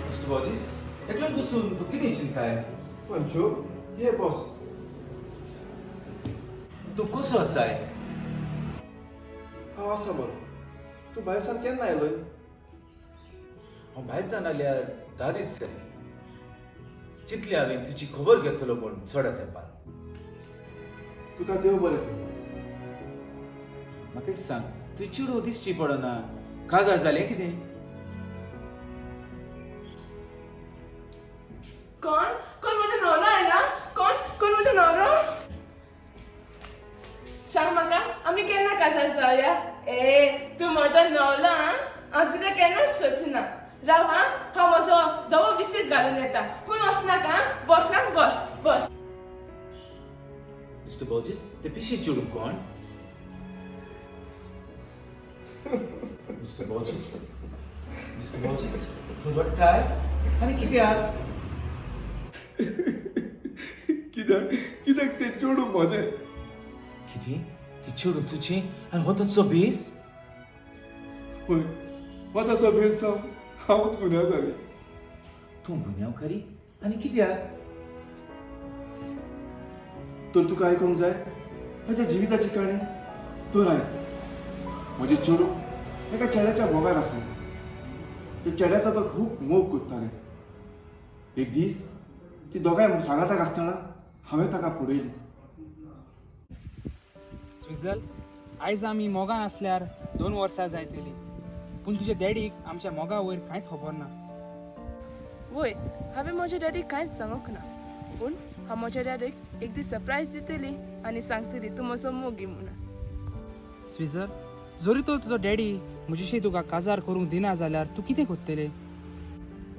Mister बॉजीस, एकलोच बसून तूं कितें चिंताय? पंचो, ये बॉस. तूं कसो आसाय? हांव आसा बरो. तूं भायर सान केन्ना आयलोय? हांव भायर जावन आल्यार 10 दीस जाले. चिंतलें हांवें तुजी खबर घेतलो म्हूण चड तेंपान. तुका देव बरें करूं. म्हाका एक सांग, तुजी चेडूं दिश्टी पडना, काजार जालें कितें? कोण कोण म्हज्या न्हवरो आयला? कोण कोण म्हज्या न्हवरो? सांग म्हाका, आमी केन्ना काजार जावया? ए, तूं म्हजो न्हवरो आं, हांव तुका केन्नाच सोदना. राव आं, हांव म्हजो धवो विशीत घालून येता. खूंय वचनाका आं, बस आं, बस बस. मिस्टर बॉजीस, ते पिशे चेडूं कोण? मिस्टर बॉजीस, मिस्टर बॉजीस, तूं रडटाय आनी कित्याक? कित्याक कित्याक तें चेडूं म्हजें. कितें? ती चेडूं तुजें आनी हो ताचो भेस? हय, हो ताचो भेस जावन हांवूच गुन्यांवकारी. तूं गुन्यांवकारी आनी कित्याक? तर तुका आयकूंक जाय ताच्या जिविताची काणी? तर आयक. म्हजें चेडूं एका चेड्याच्या मोगान आसलें. त्या चेड्याचो तो खूब मोग करतालें. एक दीस ती दोगांय सांगाताक आसतना हांवें ताका पळयली. स्विझल, आयज आमी मोगान आसल्यार 2 वर्सां जायतली, पूण तुज्या डॅडीक आमच्या मोगा वयर कांयच खबर ना. वय, हांवें म्हज्या डॅडीक कांयच सांगूंक ना, पूण हांव म्हज्या डॅडीक एक दीस सरप्रायज दितली आनी सांगतली तूं म्हजो मोगी म्हणून. स्विझल, जरी तर तुजो डॅडी म्हजेशी तुका काजार करूंक दिना जाल्यार तूं कितें करतलें?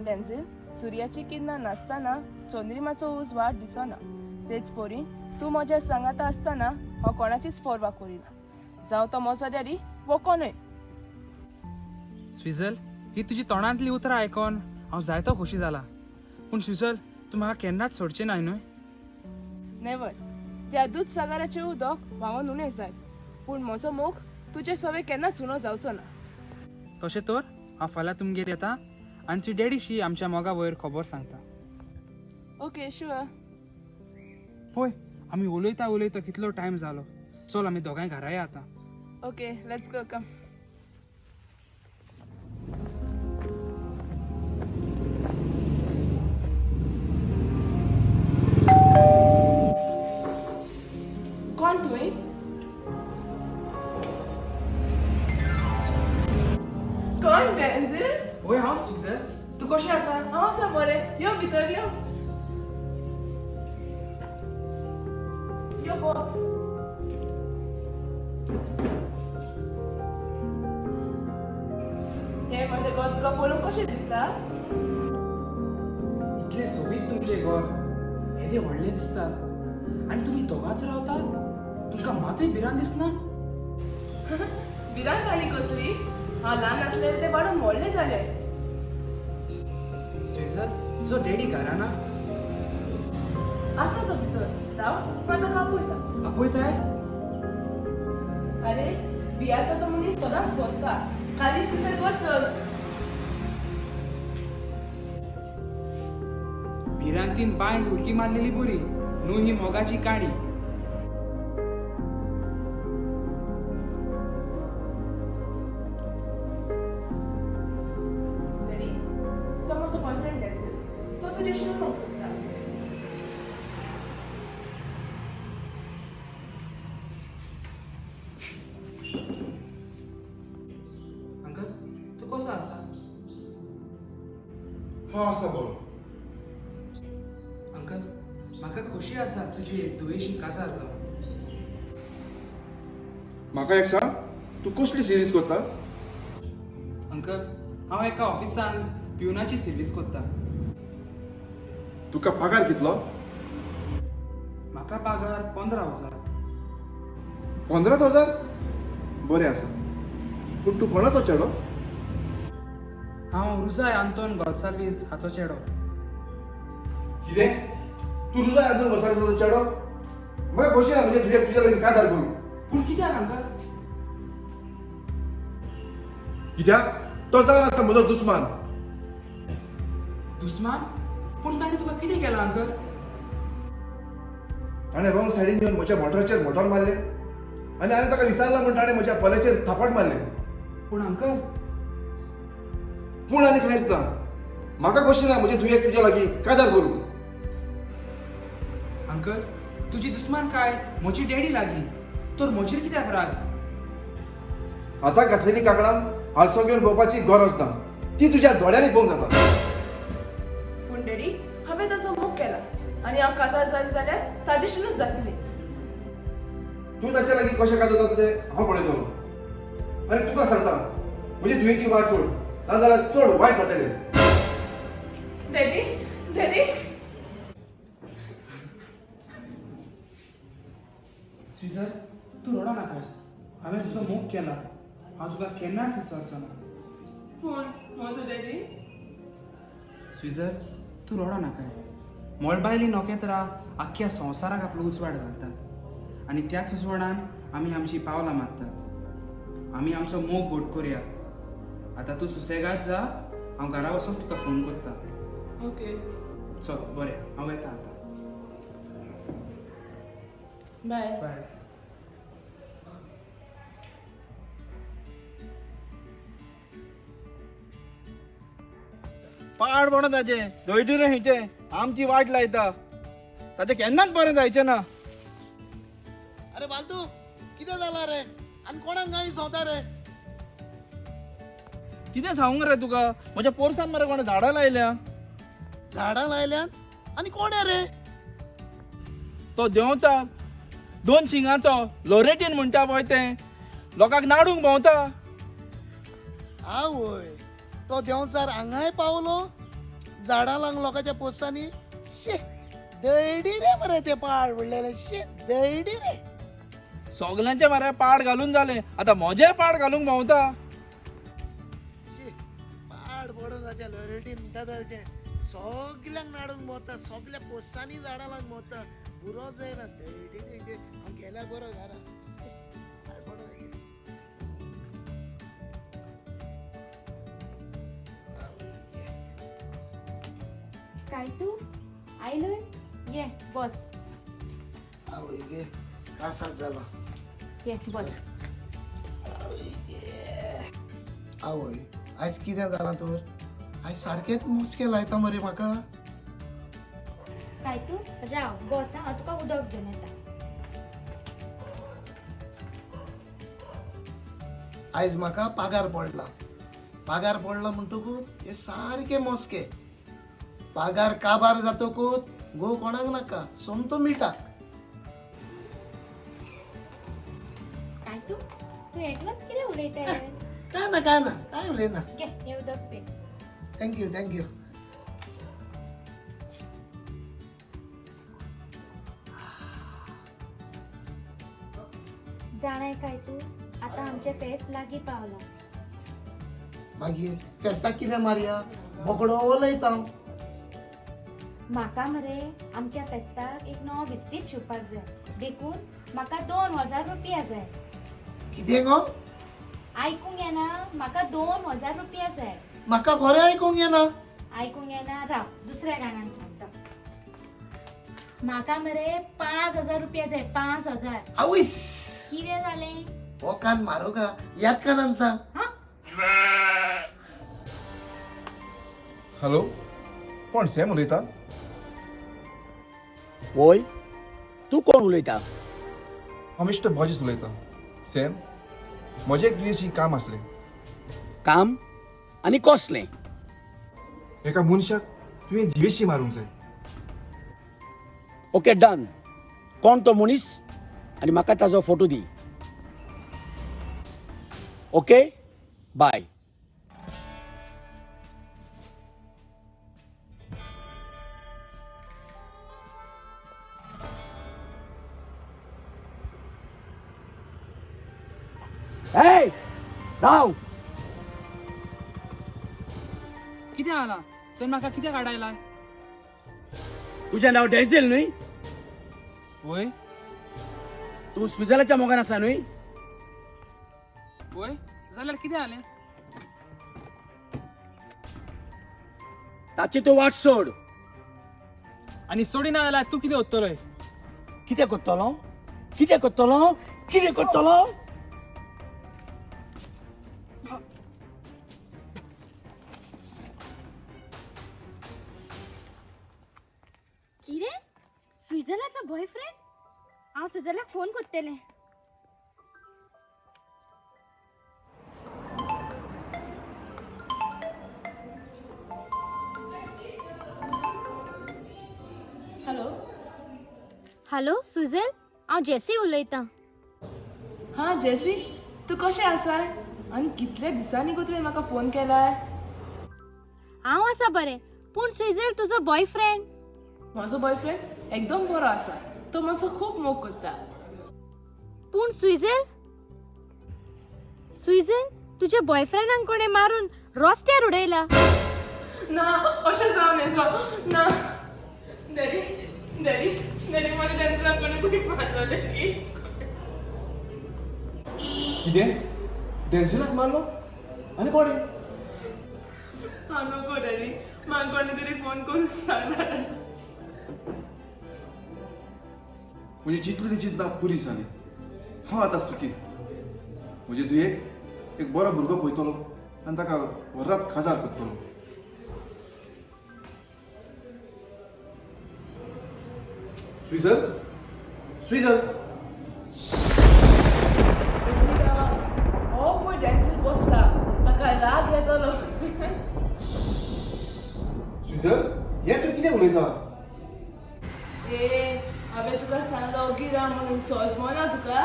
डेन्झील, सुर्याची किरणां नासतना चंद्रिमाचो उजवाड दिसना. तेच परी तूं म्हज्या सांगाता आसतना हांव कोणाचीच पर्वा करिना, जावं तो म्हजो डॅडी वो कोणूय. स्विझल, ही तुजी तोंडांतली उतरां आयकोन हांव जायतो खोशी जाला, पूण स्विझल, तूं म्हाका केन्नाच सोडचें ना न्हय? नेवर. त्या दूद सागराचें उदक व्हांवोन उणें जायत, पूण म्हजो मोग तुजे सवे केन्नाच उणो जावचो ना. तशें तर हांव फाल्यां तुमगेर येता आनी तुजी डॅडीशी आमच्या मोगा वयर खबर सांगता. Okay, sure. पळय, आमी उलयता उलयता कितलो टायम जालो. चल आमी दोगांय घरा या आतां. Okay, let's go. कम. कोण तुवें? कोण डेन्झील? वय, हांव स्विझल. तूं कशें आसा? हांव आसा बरें. यो भितर यो. यो बस. हें म्हजें घर तुका पळोवंक कशें दिसता? इतलें सोबीत तुमचें घर, येदें व्हडलें दिसता. आनी तुमी दोगांच रावता? तुमकां मातूय भिरांत दिसना? भिरांत आनी कसली? हांव ल्हान आसलें तें वाडून व्हडलें जालें. स्विझल, तुजो डॅडी घरा ना? आसा तो भितर. राव, हांव ताका आपयता. आपयताय? आरे, भियेता तो मनीस सदांच फसता. हालींच तुजें घर तर. भिरांतीन बांयत उडकी मारलेली बरी न्हू ही मोगाची काणी. डॅडी, तो म्हजो बॉयफ्रेंड डेन्झील. तो तुजेशी उलोवंक सोदता. अंकल, कसो आसा? हांव आसा बरो. अंकल, म्हाका खोशी आसा तुजी धुवेशी काजार जावन. म्हाका एक सांग, तूं कसली सिरीज करता? अंकल, हांव एका ऑफिसान पिवनाची सर्वीस कोत्ता. तुका पगार कितलो? म्हाका पगार 15,000. 15,000? बरें आसा. पूण तूं कोणाचो चेडो? हांव रुजाय आंतोन गोन्साल्वीस हाचो चेडो. कितें? तूं रुजाय आंतोन गोन्साल्वीसाचो चेडो? म्हाका खोशी ना म्हणजे तुज्या तुज्या लागीं काजार करूं. पूण कित्याक अंकल? कित्याक? तो जावन आसा म्हजो दुस्मान. दुस्मान? पूण ताणें तुका कितें केलां अंकल? ताणें रॉंग सायडीन येवन म्हज्या मोटराचेर मोटर मारलें आनी हांवें ताका विचारलां म्हूण ताणें म्हज्या पोल्याचेर थापट मारलें. पूण अंकल, पूण आनी कांयच ना. म्हाका खोशी ना म्हणजे तुवें तुज्या लागीं काजार करूं. अंकल, तुजी दुस्मान काय म्हजी डॅडी लागीं, तर म्हजेर कित्याक राग? हाताक घातलेली काकडां हारसो घेवन पळोवपाची गरज ना, ती तुज्या दोळ्यांनी पळोवंक जाता. पूण डॅडी, हांवें ताचो मोग केला आनी हांव काजार जालें जाल्यार ताजेशीनूच जातली. तूं ताच्या लागीं कशें काजार जाता तें हांव पळयतलो. आनी तुका सांगता, म्हजी धुवेची वाट सोड, नाजाल्यार चड वायट जातलें. Daddy, daddy. स्विजर, तूं रडो नाका. हांवें तुजो मोग केला, हांव तुका केन्नाच विसरचो ना. पूण म्हजो डॅडी. स्विजर, तूं रडो नाका. मळबायलीं नखेत्रां आख्ख्या संवसाराक आपलो उजवाड घालतात आनी त्याच उजवाडान आमी आमचीं पावलां मारतात. आमी आमचो मोग घट करुया. आतां तूं सुसेगाद जा, हांव घरा वचून तुका फोन करता. ओके. चल बरें, हांव येता आतां. बाय. बाय. पाड पडोन ताचें दळडीर खंयचें आमची वाट लायता. ताचें केन्नाच बरें जायचें ना. अरे बालतू, कितें जालां रे आनी कोणाक गायी संवता रे? कितें सांगूंक रे तुका, म्हज्या पोरसान मरे कोणें झाडां लायल्या. झाडां लायल्यान आनी कोण रे? तो देंवचार दोन शिंगाचो लोरेटीन म्हणटा पळय, तें लोकांक नाडूंक भोंवता. आवय, तो देंवचार हांगाय पावलो झाडां लावन लोकांच्या पोरसांनी. शी, दळडी रे मरे ते पाड पडलेले. शी, दळडी रे. सगल्यांचे मरे पाड घालून जालें, आतां म्हजें पाड घालूंक भोंवता. शी, पाड पडून ताचें लोरेटीन म्हणटा ताचें सगल्यांक नाडूंक भोंवता, सगल्या पोरसांनी झाडां लावन भोंवता. पुरो जायना दळडी रे. हांव गेल्या बरो घरा. पाड पडून. काय तूं आयलोय? ये बस. आवय गे, कासार जाला. ये बस. आवय, आयज कितें जालां तर? आयज सारकेंच मोस्के लायता मरे म्हाका. काय तूं राव, बस. हांव तुका उदक घेवन येता. आयज म्हाका पगार पडला. पगार पडला म्हणटकूच हे सारके मोस्के. पगार काबार जातकूच घोव कोणाक नाका, सोमतो मिठाक. काय तूं तूं एकलोच कितें उलयताय? काय ना, काय ना, काय उलयना. घे हें उदक P. Thank you, thank you. जाणाय काय तूं, आतां आमचें फेस्त लागीं पावलां. मागीर फेस्ताक कितें मारया? बोकडो उलयता. म्हाका मरे आमच्या फेस्ताक एक नवो विस्तीद शिंवपाक जाय, देखून म्हाका 2000 रुपया जाय. कितें गो? आयकूंक येना? म्हाका 2000 रुपया जाय. म्हाका खरें आयकूंक येना. आयकूंक येना? राव, दुसऱ्या गाण्यान सांगता. म्हाका मरे 5000 रुपया जाय, 5000. आवयस! कितें जालें? हो कान मारू का याद कानान सांग. हा. हॅलो, कोण सॅम उलयता? वय, तूं कोण उलयता? हांव मिस्टर बॉजीस उलयतां. सॅम, म्हजें एक तुजेशी काम आसलें. काम? आनी कसलें? एका मनशाक तुवें जिवेशी मारूंक जाय. Okay done. कोण तो मनीस आनी म्हाका ताजो फोटो दी. ओके बाय. हे राव. कितें जालां तुवें म्हाका कित्याक आडायला? तुजें नांव डेझील न्हय? वय. तूं स्विझर्लंडच्या मोगान आसा न्हय? वय, जाल्यार कितें जालें? ताची तूं वाट सोड. आनी सोडिना जाल्यार तूं कितें उत्तरय? कितें करतलो? कितें करतलो? कितें करतलो? कितें? स्विझर्लंडाचो बॉयफ्रेंड? हांव स्विझर्लंडाक फोन करतलें. हॅलो. हॅलो सुझल, हांव जेसी उलयतां. हां जेसी, तूं कशें आसा आनी कितले दिसांनी गो तुवें म्हाका फोन केलाय? हांव आसा बरें, पूण स्विझल तुजो बॉयफ्रेंड? म्हजो बॉयफ्रेंड एकदम बरो आसा, तो मातसो खूब मोग करता. पूण स्विझल, स्विझल तुज्या बॉयफ्रेंडाक कोणें मारून रस्त्यार उडयला. ना, अशें जावं नजो ना. डॅडी डॅडी डॅडी, म्हज्या डॅन्सराक कोणें तरी मारलोलें. कितें? डेन्सिलाक मारलो आनी कोणें? हांव नको डॅडी, म्हाका कोणें तरी फोन करून सांगला. म्हजी जितली चिंतना पुरी जाली. हांव आतां सुखी. म्हजे धुयेक एक बरो भुरगो पळयतलो आनी ताका व्हरात काजार करतलो. स्विझल, स्विझल. हो पळय डॅन्सर बसला, ताका राग येतलो. स्विझल, हें तूं कितें उलयता? ए, हांवें तुका सांगलो ओगी राव म्हणून, सोंसमना तुका.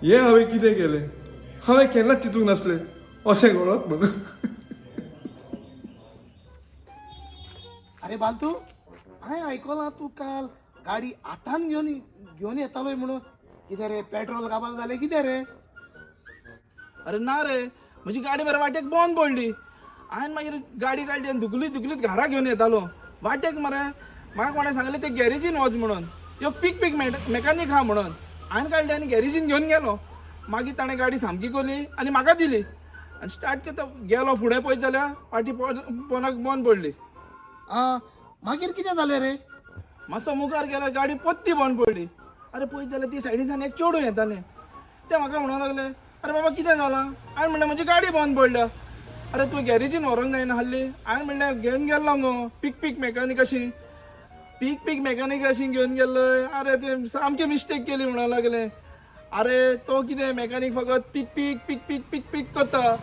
हें हांवें कितें केलें? हांवें केन्नाच चिंतूंक नासलें अशें घडत म्हणून. अरे बालतू, हांवें आयकलां तूं काल गाडी हातान घेवन घेवन येतालोय म्हणून. कितें रे, पेट्रोल काबार जालें कितें रे? अरे ना रे, म्हजी गाडी मरे वाटेक बंद पडली. हांवें मागीर गाडी काडली आनी धुकलीत धुकलीत घरा घेवन येतालो. वाटेक मरे म्हाका कोणें सांगलें ते गॅरेजीन वच म्हणून, यो पीक पीक मेकानीक आहा म्हणून. हांवें काडली आनी गॅरेजीन घेवन गेलो. मागीर ताणें गाडी सामकी केली आनी म्हाका दिली आनी स्टार्ट करता गेलो फुडें पळयत जाल्यार फाटीं पोनाक बंद पडली. आं, मागीर कितें जालें रे? मातसो मुखार गेल्यार गाडी परती बंद पडली. अरे पळयत जाल्यार ती सायडीन एक चेडूं येतालें. तें म्हाका म्हणूंक लागलें, अरे बाबा कितें जालां? हांवें म्हणलें म्हजी गाडी बंद पडल्या. अरे तुवें गॅरेजीन व्हरोंक जायना आहली? हांवें म्हणलें घेवन गेल्लो गो पीक पीक मेकानीक अशी, पीक पीक मेकानीक अशी घेवन गेल्लो. अरे तुवें सामकी मिस्टेक केली म्हणूंक लागलें. अरे तो कितें मेकानीक फकत पीक पीक पीक पीक पीक पीक करता.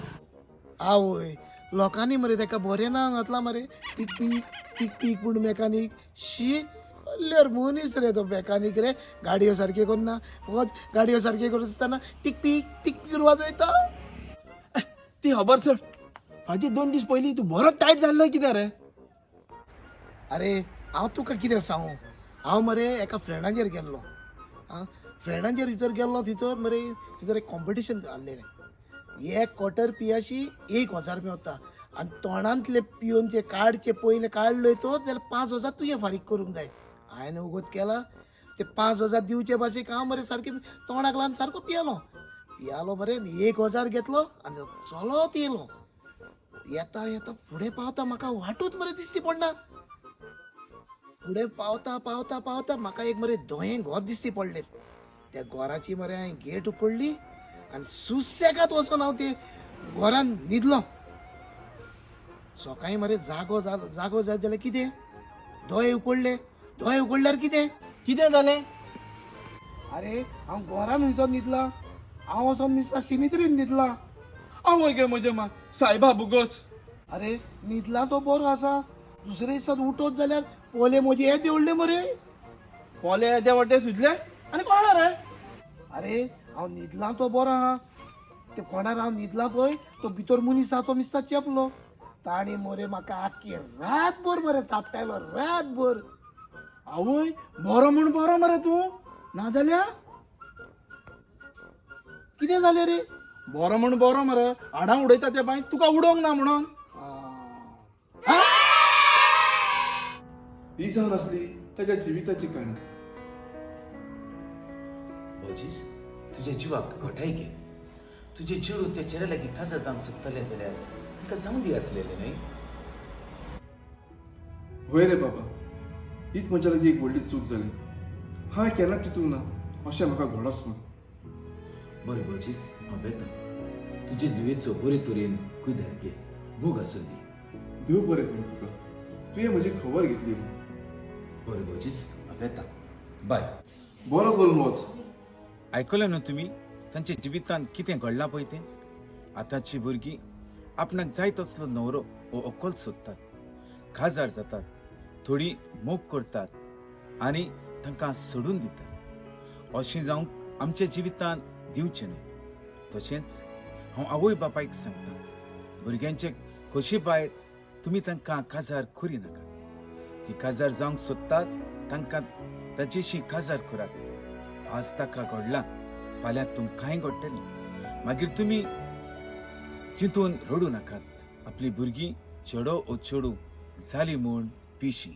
आवय, लोकांनी मरे ताका बरें नांव घातलां मरे, पीक पीक पीक पीक म्हूण मेकानीक. शी, कसल्यार मनीस रे तो मेकानीक रे, गाडयो सारक्यो करना, फकत गाडयो सारक्यो करता आसतना पीक पीक पीक पीक वाजयता. ती खबर सोड, फाटीं 2 दीस पयलीं तूं बरो टायट जाल्लो कितें रे? अरे हांव तुका कितें सांगू, हांव मरे एका फ्रेंडागेर गेल्लो. आं, फ्रेंडागेर थंयसर गेल्लो, थंयसर मरे थंयसर एक कॉम्पिटिशन जाल्लें. एक क्वॉर्टर पियाशी 1000 मेवता आनी तोंडांतले पिवन ते काडचे पयले काडले तो जाल्यार 5000 तुवें फारीक करूंक जाय. हांवें वगत केला ते 5000 दिवचे भाशेक हांव मरे सारकें तोंडाक लावन सारको पियालो पियालो मरे, 1000 घेतलो आनी चलत येयलो. येता येता फुडें पावता म्हाका वाटूच मरे दिसती पडना. फुडें पावता पावता पावता म्हाका एक मरे धंयें घर दिसती पडलें. त्या घराची मरे हांवें गेट उकडली आनी सुसेगाद वचोन हांव ते घरान न्हिदलो. सकाळीं मरे जागो जालो, जागो जायत जाल्यार कितें, दोळे उकडले. दोळे उकडल्यार कितें कितें जालें? अरे हांव घरान खंयचो न्हिदलां, हांव वचोन मिस्ता शिमित्रीन न्हिदलां. आवय गे म्हजे मा, सायबा बुगोस. अरे न्हिदला तो बरो आसा, दुसरे दिसा उठत जाल्यार पोले म्हजे हे देवडले मरे. पोले येदे वाटे सुजले आनी कोणा रे? अरे हांव न्हिदलां तो बरो आहा, ते कोणार हांव न्हिदलां पळय तो भितर मनीस आहा तो मिस्ता चेपलो. ताणें मरे म्हाका आख्खी रातभर मरे थापटायलो, रातभर. आवय, बरो म्हूण बरो मरे तूं, नाजाल्यार कितें जालें रे? बरो म्हूण बरो मरे, हाडां उडयता त्या बांय तुका उडोवंक ना म्हणून. ही जावन आसली ताच्या जिविताची काणी. बोजीस, तुज्या जिवाक घटाय घे. तुजें चेडूं त्या चेड्या लागीं काजार जावंक सोदतालें जाल्यार ताका जावं दी आसलेलें न्हय? वय रे बाबा, हीच म्हज्या लागीं एक व्हडली चूक जाली. हांवें केन्नाच चिंतूंक ना अशें म्हाका घडोच म्हूण. बरें बोजीस, हांव वेता. तुजे धुवेचो बरे तरेन कुयदाद घे. मोग आसूं दी. देव बरें करूं तुका, तुवें म्हजी खबर घेतली म्हूण. बरें बोजीस, हांव वेता, बाय. बरो करून वच. आयकलें न्हू तुमी तांच्या जिवितांत कितें घडलां पळय तें? आतांची भुरगीं आपणाक जाय तसलो न्हवरो वो अकल सोदतात, काजार जातात, थोडीं मोग करतात आनी तांकां सोडून दितात. अशें जावंक आमच्या जिवितांत दिवचें न्हय. तशेंच हांव आवय बापायक सांगता, भुरग्यांचे खोशी भायर तुमी तांकां काजार करी नाकात. ती काजार जावंक सोदतात तांकां ताचेशी काजार करात. आज ताका घडलां, फाल्यां तुमकांय घडटलें. मागीर तुमी चिंतून रडूं नाकात. आपली भुरगीं चेडो ओ चेडूं जाली म्हूण पिशी.